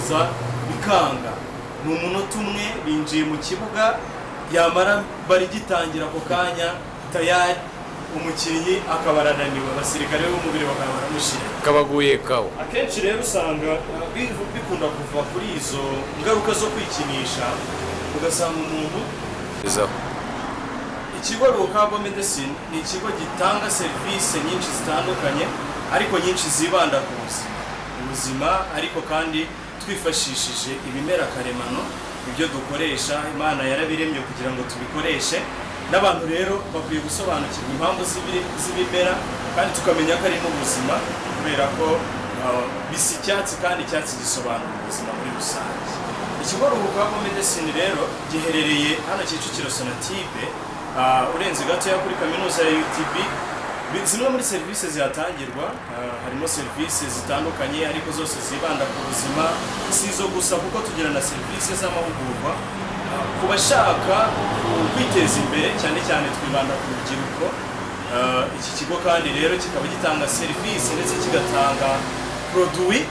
kuza bikanga. Ni umunota umwe binjiye mu kibuga, yamara barigitangira ako kanya tayari umukinnyi akaba arananiwe, abasirikare b'umubiri bakaba baramushyira. Kabaguye kawo. Akenshi rero usanga bikunda kuva kuri izo ngaruka zo kwikinisha, ugasanga umuntu Izaho. Ikigo Ruhuka Herbal Medicine ni ikigo gitanga serivisi nyinshi zitandukanye, ariko nyinshi zibanda ku buzima, ariko kandi twifashishije ibimera karemano. Ibyo dukoresha Imana yarabiremye kugira ngo tubikoreshe, n'abantu rero bakwiye gusobanukirwa impamvu z'ibimera, kandi tukamenya ko ari n'ubuzima, kubera ko bisa icyatsi kandi icyatsi gisobanura ubuzima muri rusange. Ikigo Ruhuka Herbal Medicine rero giherereye hano Kicukiro Sonatube, urenze gatoya kuri kaminuza ya UTB. Zimwe muri serivisi zihatangirwa, harimo serivisi zitandukanye ariko zose zibanda ku buzima. Si izo gusa, kuko tugira na serivisi z'amahugurwa ku bashaka kwiteza imbere, cyane cyane twibanda ku rubyiruko. Iki kigo kandi rero kikaba gitanga serivisi ndetse kigatanga produit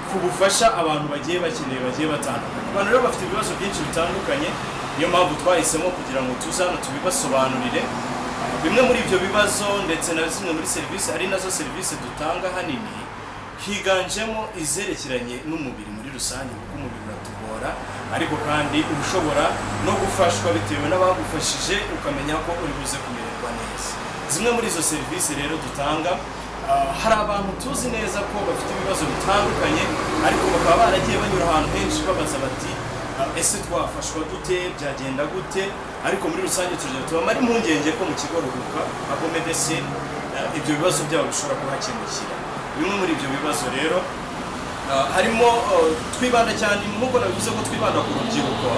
ku bufasha abantu bagiye bakeneye bagiye batandukanye. Abantu rero bafite ibibazo byinshi bitandukanye, niyo mpamvu twahisemo kugira ngo tuze hano tubibasobanurire. Bimwe muri ibyo bibazo ndetse na zimwe muri serivisi, ari nazo serivisi dutanga hanini, higanjemo izerekeranye n'umubiri muri rusange, kuko umubiri uratugora, ariko kandi uba ushobora no gufashwa bitewe n'abagufashije, ukamenya ko uri buze kumererwa neza. Zimwe muri izo serivisi rero dutanga, hari abantu tuzi neza ko bafite ibibazo bitandukanye, ariko bakaba baragiye banyura ahantu henshi babaza bati: "Ese twafashwa dute? Byagenda gute?" Ariko muri rusange tugenda tubamara impungenge ko mu kigo Ruhuka Herbal Medicine ibyo bibazo byabo bishobora kuhakemukira. Bimwe muri ibyo bibazo rero harimo twibanda cyane, nk'uko nabivuze ko twibanda ku rubyiruko,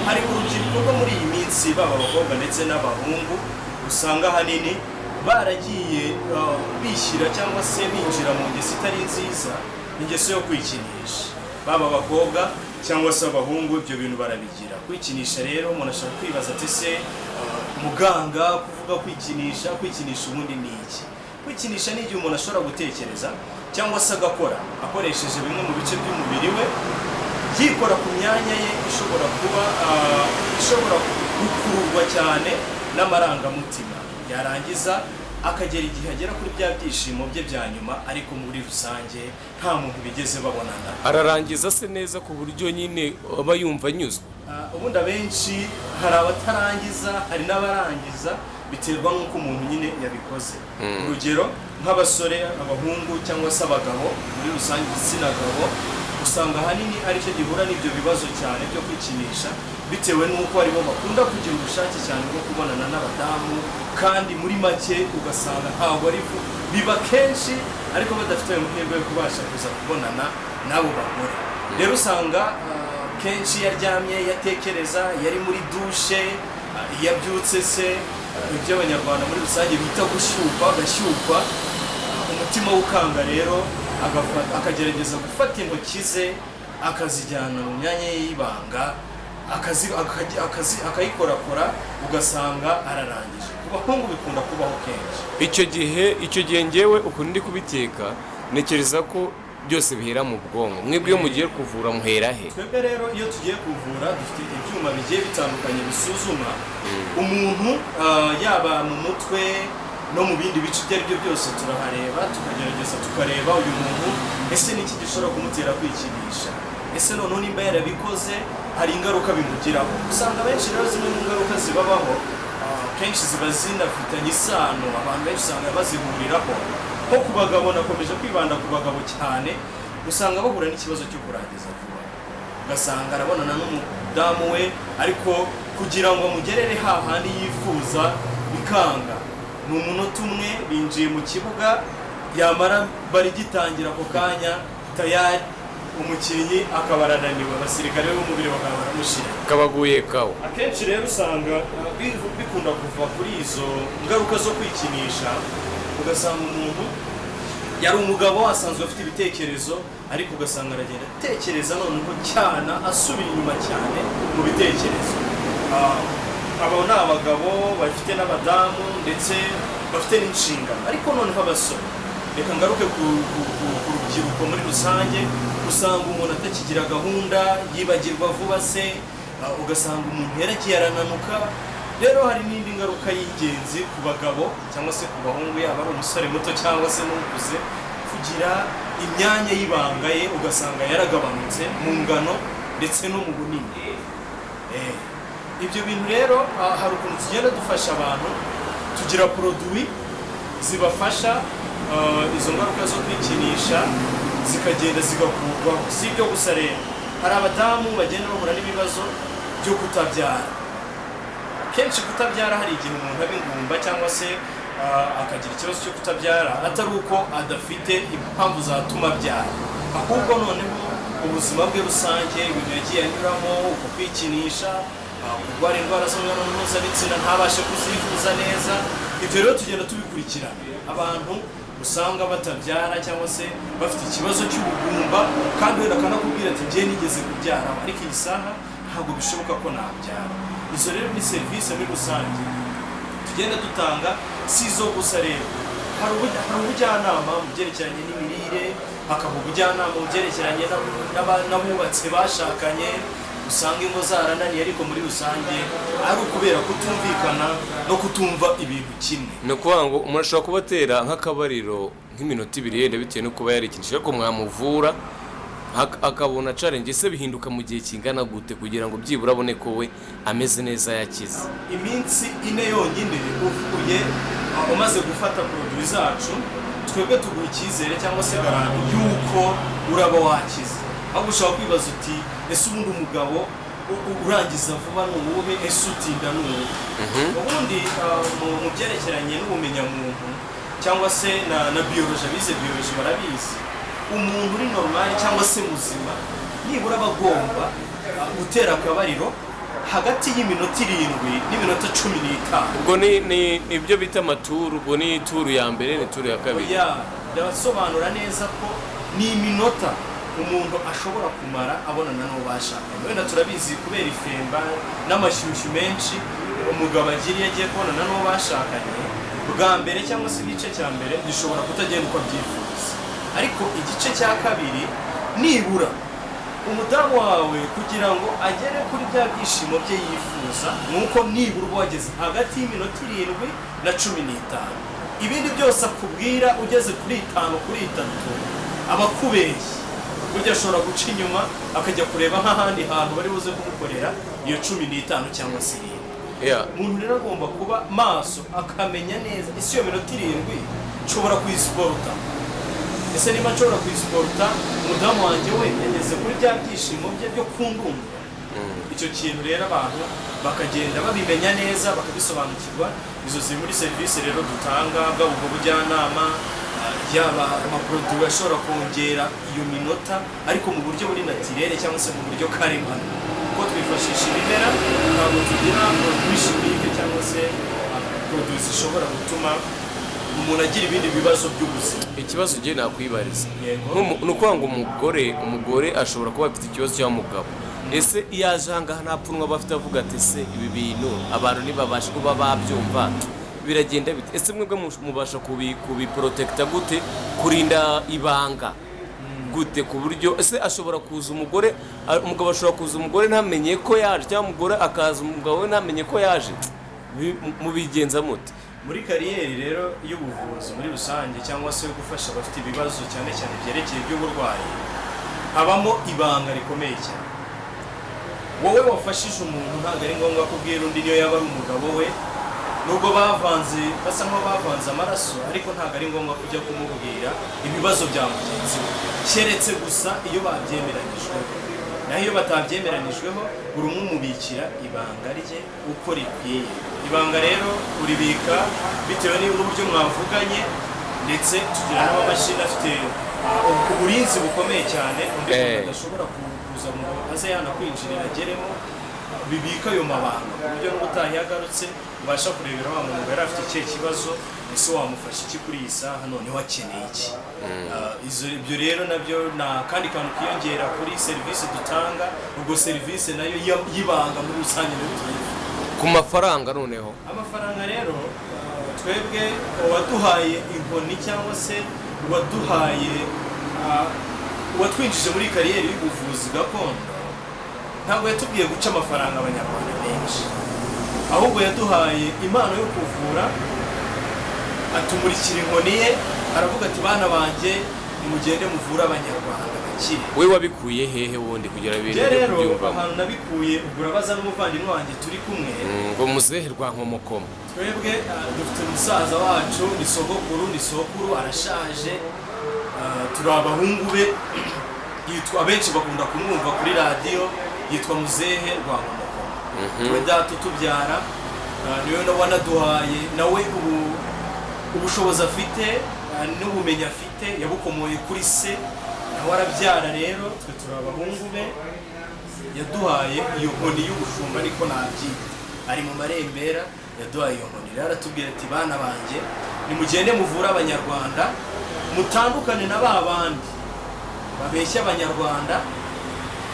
hari urubyiruko rwo muri iyi minsi, baba abakobwa ndetse n'abahungu, usanga ahanini baragiye bishyira cyangwa se binjira mu ngeso itari nziza, ingeso yo kwikinisha. Baba abakobwa cyangwa se abahungu, ibyo bintu barabigira. Kwikinisha rero, umuntu ashobora kwibaza ati: "Se muganga, kuvuga kwikinisha, kwikinisha ubundi ni iki?" Kwikinisha ni igihe umuntu ashobora gutekereza cyangwa se agakora akoresheje bimwe mu bice by'umubiri we, yikora ku myanya ye ishobora kuba ishobora gukururwa cyane n'amarangamutima, yarangiza akagera igihe agera kuri bya byishimo bye bya nyuma, ariko muri rusange nta muntu bigeze babonana. Ararangiza se neza ku buryo nyine aba yumva anyuzwe? Ubundi abenshi, hari abatarangiza, hari n'abarangiza, biterwa n'uko umuntu nyine yabikoze. Urugero nk'abasore, abahungu cyangwa se abagabo muri rusange, igitsina gabo usanga ahanini aricyo gihura n'ibyo bibazo cyane byo kwikinisha, bitewe n'uko aribo bakunda kugira ubushake cyane bwo kubonana n'abadamu, kandi muri make ugasanga ntabwo ari biba kenshi, ariko badafite ayo mahirwe yo kubasha kuza kubonana n'abo bagore. Rero usanga kenshi iyo aryamye, iyo atekereza, iyo ari muri dushe, iyo abyutse se, ibyo Abanyarwanda muri rusange bita gushyukwa, agashyukwa, umutima we ukanga rero, akagerageza gufata intoki ze akazijyana mu myanya ye y'ibanga, akayikorakora, ugasanga ararangije. Ku bahungu bikunda kubaho kenshi. Icyo gihe ngewe ukuntu ndi kubiteka, ntekereza ko byose bihera mu bwonko. Mwebwe iyo mugiye kuvura muhera he? Twebwe rero iyo tugiye kuvura dufite ibyuma bigiye bitandukanye bisuzuma umuntu, yaba mu mutwe no mu bindi bice ibyo ari byo byose turahareba, tukagerageza tukareba uyu muntu ese ni iki gishobora kumutera kwikinisha, ese noneho nimba yarabikoze hari ingaruka bimugiraho. Usanga abenshi rero zimwe mu ngaruka zibabaho, kenshi ziba zinafitanye isano, abantu benshi usanga bazihuriraho. Nko ku bagabo, nakomeje kwibanda ku bagabo cyane, usanga bahura n'ikibazo cyo kurangiza vuba, ugasanga arabonana n'umudamu we, ariko kugira ngo amugerere hahandi yifuza bikanga. Ni umunota umwe binjiye mu kibuga, yamara barigitangira ako kanya tayari umukinnyi akaba arananiwe, abasirikare b'umubiri bakaba baramushyira. Kabaguye kawo. Akenshi rero usanga bikunda kuva kuri izo ngaruka zo kwikinisha, ugasanga umuntu yari umugabo asanzwe afite ibitekerezo, ariko ugasanga aragenda atekereza noneho cyane, asubira inyuma cyane mu bitekerezo. Abo ni abagabo bafite n'abadamu ndetse bafite n'inshingano, ariko noneho abasore Reka ngaruke ku rubyiruko muri rusange. Usanga umuntu atakigira gahunda, yibagirwa vuba se, ugasanga umuntu yaragiye arananuka. Rero hari n'indi ngaruka y'ingenzi ku bagabo cyangwa se ku bahungu, yaba ari umusore muto cyangwa se n'ukuze, kugira imyanya y'ibanga ye ugasanga yaragabanutse mu ngano ndetse no mu bunini. Ibyo bintu rero, hari ukuntu tugenda dufasha abantu, tugira produit zibafasha, izo ngaruka zo kwikinisha zikagenda zigakurwaho. Si ibyo gusa rero, hari abadamu bagenda bahura n'ibibazo byo kutabyara. Kenshi kutabyara, hari igihe umuntu aba ingumba cyangwa se akagira ikibazo cyo kutabyara, atari uko adafite impamvu zatuma abyara, ahubwo noneho ubuzima bwe rusange, ibintu yagiye anyuramo, uko kwikinisha, kurwara indwara zo mu mibonano mpuzabitsina ntabashe kuzivuza neza. Ibyo rero tugenda tubikurikirana. Abantu usanga batabyara cyangwa se bafite ikibazo cy'ubugumba, kandi wenda akanakubwira ati: "Njye nigeze kubyara, ariko iyi saha ntabwo bishoboka ko nabyara." Izo rero ni serivisi muri rusange tugenda dutanga. Si izo gusa rero, hari ubujyanama mu byerekeranye n'imirire, hakaba ubujyanama mu byerekeranye n'abubatse bashakanye, usanga ingo zarananiye, ariko muri rusange ari ukubera kutumvikana no kutumva ibintu kimwe. Ni ukuvuga ngo umuntu ashobora kuba atera nk'akabariro nk'iminota 2 yenda bitewe no kuba yarikinishije, ariko mwamuvura akabona challenge. Ese bihinduka mu gihe kingana gute kugira ngo byibura abone ko we ameze neza, yakize? Iminsi 4 yonyine uvuye, umaze gufata produit zacu, twebwe tuguha icyizere cyangwa se garantie y'uko uraba wakize. Ahubwo ushobora kwibaza uti: "Ese ubundi umugabo urangiza vuba ni uwuhe? Ese utinda ni uwuhe?" Ubundi mu byerekeranye n'ubumenyamuntu cyangwa se na biology, abize biology barabizi, umuntu uri normal cyangwa se muzima nibura aba agomba gutera akabariro hagati y'iminota 7 n'iminota 15. Ubwo ni ibyo bita amaturu. Ubwo ni turu ya mbere, ni turu ya kabiri? Oya, ndasobanura neza ko ni iminota umuntu ashobora kumara abonana n'uwo bashakanye. Wenda turabizi, kubera ifemba n'amashyushyu menshi umugabo agira iyo agiye kubonana n'uwo bashakanye bwa mbere, cyangwa se igice cya mbere gishobora kutagenda uko abyifuza, ariko igice cya kabiri nibura umudamu wawe kugira ngo agere kuri bya byishimo bye yifuza, ni uko nibura uba wageze hagati y'iminota 7 na 15. Ibindi byose akubwira ugeze kuri 5, kuri 3, aba akubeshye. Burya ashobora guca inyuma akajya kureba nk'ahandi hantu bari buze kumukorera iyo 15 cyangwa se 7. Umuntu rero agomba kuba maso, akamenya neza: ese iyo minota 7 nshobora kuyisiporuta? Ese niba nshobora kuyisiporuta, umudamu wanjye we yageze kuri bya byishimo bye byo kundundura? Icyo kintu rero abantu bakagenda babimenya neza, bakabisobanukirwa. Izo ziri muri serivisi rero dutanga, bwaba ubwo bujyanama, yaba amaproduit ashobora kongera iyo minota, ariko mu buryo buri naturel cyangwa se mu buryo karemano, kuko twifashisha ibimera, ntabwo tugira produit chimique cyangwa se produit zishobora gutuma umuntu agira ibindi bibazo by'ubuzima. Ikibazo ugiye nakwibariza. Yego. Ni ukuvuga ngo umugore ashobora kuba afite ikibazo cyangwa umugabo, ese iyo aje aha ngaha nta pfunwe aba afite, avuga ati: "Ese ibi bintu abantu ntibabasha kuba babyumva, biragenda bite?" Ese mwebwe mubasha kubiporotekita gute, kurinda ibanga gute, ku buryo ese ashobora kuza umugore, umugabo ashobora kuza umugore ntamenye ko yaje, cyangwa umugore akaza umugabo we ntamenye ko yaje? Mubigenza mute? Muri carrière rero y'ubuvuzi muri rusange, cyangwa se yo gufasha abafite ibibazo cyane cyane byerekeye iby'uburwayi, habamo ibanga rikomeye cyane. Wowe wafashije umuntu, ntabwo ari ngombwa kubwira undi, niyo yaba ari umugabo we, nubwo bavanze, basa nkaho bavanze amaraso, ariko ntabwo ari ngombwa kujya kumubwira ibibazo bya mugenzi we, keretse gusa iyo babyemeranyijweho. Naho iyo batabyemeranijweho, buri umwe umubikira ibanga rye uko rikwiye. Ibanga rero uribika bitewe n'uburyo mwavuganye, ndetse tugira n'amamashini afite uburinzi bukomeye cyane, undi muntu adashobora kuza ngo aze yanakwinjirira ageremo, bibika ayo mabanga ku buryo n'ubutaha iyo agarutse ubasha kurebera wa muntu ngo yari afite ikihe kibazo, ese wamufasha iki kuri iyi saha, noneho akeneye iki? Ibyo rero nabyo ni akandi kantu kiyongera kuri serivisi dutanga. Ubwo serivisi nayo y'ibanga muri rusange nayo turayifite. Ku mafaranga noneho? Amafaranga rero, twebwe uwaduhaye inkoni cyangwa se waduhaye, watwinjije muri career y'ubuvuzi gakondo, ntabwo yatubwiye guca amafaranga abanyarwanda benshi, ahubwo yaduhaye impano yo kuvura, atumurikira inkoni ye, aravuga ati: "Bana banjye, nimugende muvure abanyarwanda bakire." We wabikuye hehe wundi kugira ibintu Njye byo rero kubyumvamo? Ahantu nabikuye, ubwo urabaza n'umuvandimwe wanjye turi kumwe. Ngo muzehe rwa Nkomokomo. Twebwe dufite umusaza wacu, ni sogokuru, ni sokuru, arashaje. Turi abahungu be. Yitwa, abenshi bakunda kumwumva kuri radiyo, yitwa muzehe Rwankomokomo. We data utubyara, niwe wanaduhaye nawe ubu ubushobozi afite, n'ubumenyi afite yabukomoye kuri se, nawe arabyara. Rero twe turi abahungu be. Yaduhaye iyo nkoni y'ubushumba, ariko nabyita, ari mu marembera. Yaduhaye iyo nkoni rero, aratubwira ati: "Bana banjye, nimugende muvure abanyarwanda, mutandukane na ba bandi babeshya abanyarwanda,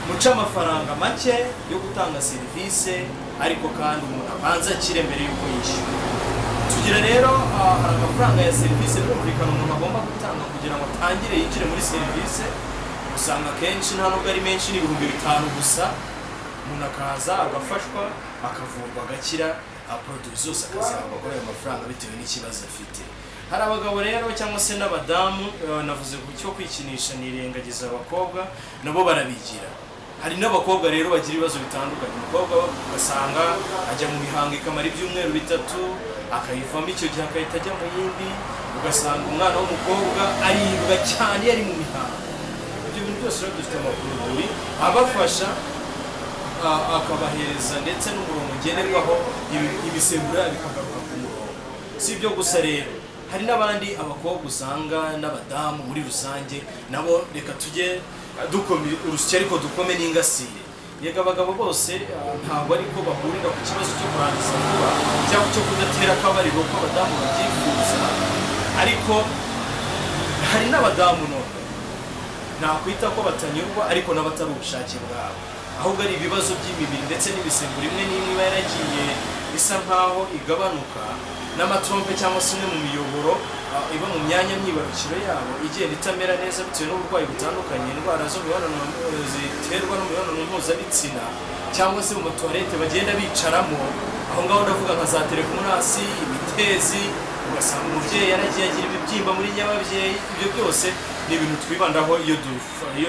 muce amafaranga make yo gutanga serivisi, ariko kandi umuntu abanza akire mbere y'uko yishyura." Tugira rero, hari amafaranga ya serivisi birumvikana umuntu agomba gutanga kugira ngo atangire yinjire muri serivisi. Usanga akenshi nta nubwo ari menshi, ni 5000 gusa. Umuntu akaza agafashwa, akavurwa, agakira, produit zose akazihabwa kuri ayo mafaranga bitewe n'ikibazo afite. Hari abagabo rero cyangwa se n'abadamu, navuze ku cyo kwikinisha nirengagiza abakobwa, nabo barabigira. Hari n'abakobwa rero bagira ibibazo bitandukanye. Umukobwa ugasanga ajya mu mihango ikamara ibyumweru 3, akayivamo icyo gihe agahita ajya mu yindi. Ugasanga umwana w'umukobwa aribwa cyane iyo ari mu mihango. Ibyo bintu byose rero dufite amaproduit abafasha, akabahereza ndetse n'umurongo ngenderwaho, imisemburo yabo ikagaruka ku murongo. Si ibyo gusa rero, hari n'abandi abakobwa usanga n'abadamu muri rusange nabo, reka tujye dukome urusyo ariko dukome n'ingasire. Yego, abagabo bose ntabwo ariko bahurira ku kibazo cyo kurangiza vuba cyangwa cyo kudatera akabariro uko abadamu babyifuza, ariko hari n'abadamu none nakwita ko batanyurwa, ariko n'abatari ubushake bwabo, ahubwo ari ibibazo by'imibiri ndetse n'imisemburo imwe n'imwe iba yaragiye isa nkaho igabanuka, n'amatrompe cyangwa se imwe mu miyoboro iba mu myanya myibarukiro yabo igenda itamera neza bitewe n'uburwayi butandukanye, indwara zo mu mibonano, ziterwa n'imibonano mpuzabitsina cyangwa se mu matuwarete bagenda bicaramo aho ngaho, ndavuga nka za trichomonas, imitezi. Ugasanga umubyeyi yaragiye agira ibibyimba muri nyababyeyi. Ibyo byose ni ibintu twibandaho iyo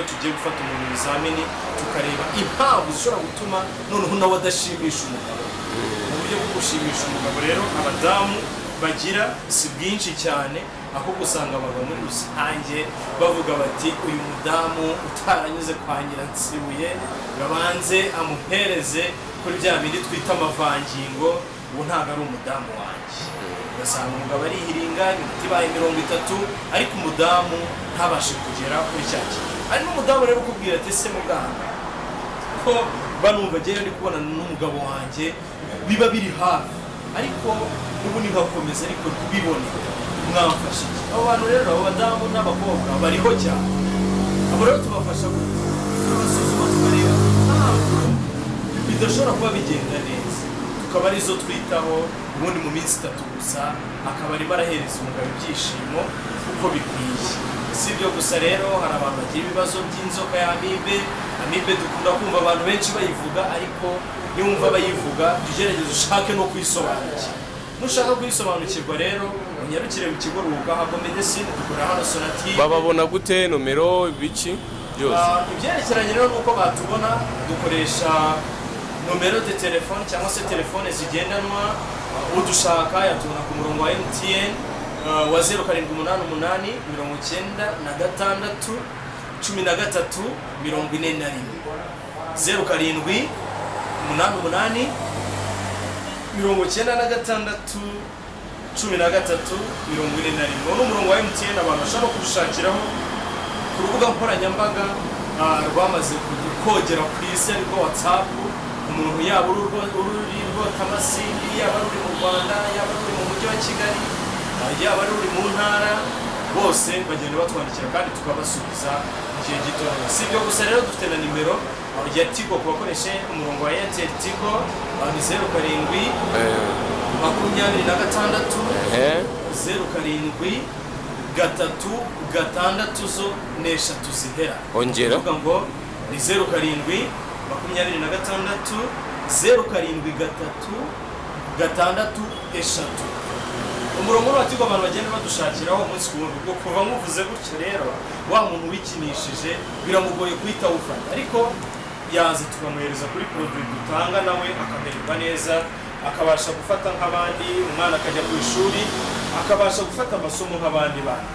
tugiye gufata umuntu ibizamini, tukareba impamvu zishobora gutuma noneho nawe adashimisha umugabo. Mu buryo bwo gushimisha umugabo rero abadamu bagira si bwinshi cyane, ahubwo usanga abagabo muri rusange bavuga bati: "Uyu mudamu utaranyuze kwa Nyiransibuye ngo abanze amuhereze kuri bya bindi twita amavangingo, ubu ntabwo ari umudamu wanjye." Ugasanga umugabo arihiringa iminota ibaye 30, ariko umudamu ntabashe kugera kuri cya kintu. Hari n'umudamu rero ukubwira ati: "Ese muganga, ko banumva ngewe ndi kubonana n'umugabo wanjye biba biri hafi, ariko ubu nkakomeza ariko ntibibone, mwamfasha iki?" Abo bantu rero, abo badamu n'abakobwa bariho cyane. Abo rero tubafasha gute? Turabasuzuma, tukareba impamvu bidashobora kuba bigenda neza, tukaba arizo twitaho. Ubundi mu minsi 3 gusa akaba arimo arahereza umugabo ibyishimo uko bikwiye. Si ibyo gusa rero, hari abantu bagira ibibazo by'inzoka ya amibe. Amibe dukunda kumva abantu benshi bayivuga, ariko niwumva bayivuga, jya ugerageza ushake no kuyisobanukirwa. Nushaka kuyisobanukirwa rero, unyarukire mu kigo Ruhuka Herbal Medicine, dukorera hano Sonatube. Bababona gute? Nomero, ibiki byose? Ibyerekeranye rero n'uko batubona, dukoresha nomero de telefone cyangwa se telefone zigendanwa. Udushaka yatubona ku murongo wa MTN, wa 0788 96 13 41, 0788 96 13 41. Uwo ni umurongo wa MTN abantu bashobora kudushakiraho. Ku rubuga nkoranyambaga rwamaze kogera ku isi, ariko WhatsApp, umuntu yaba uri Rwotamasimbi, yaba ari uri mu Rwanda, yaba ari uri mu mujyi wa Kigali, yaba ari uri mu ntara, bose bagenda batwandikira kandi tukabasubiza mu gihe gito. Si ibyo gusa rero, dufite na nimero ya Tigo ku bakoresha umurongo wa Airtel Tigo, ni 07 26 07 gatatu, gatandatu, zo n'eshatu zihera. Ongera. Kuvuga ngo ni 0726 073 6 3. Umurongo w'abatigo abantu bagenda badushakiraho umunsi ku wundi. Ubwo kuva nkuvuze gutyo rero, wa muntu wikinishije biramugoye guhita awufata, ariko yaza tukamuhereza kuri produit dutanga, nawe akamererwa neza, akabasha gufata nk'abandi, umwana akajya ku ishuri, akabasha gufata amasomo nk'abandi bana.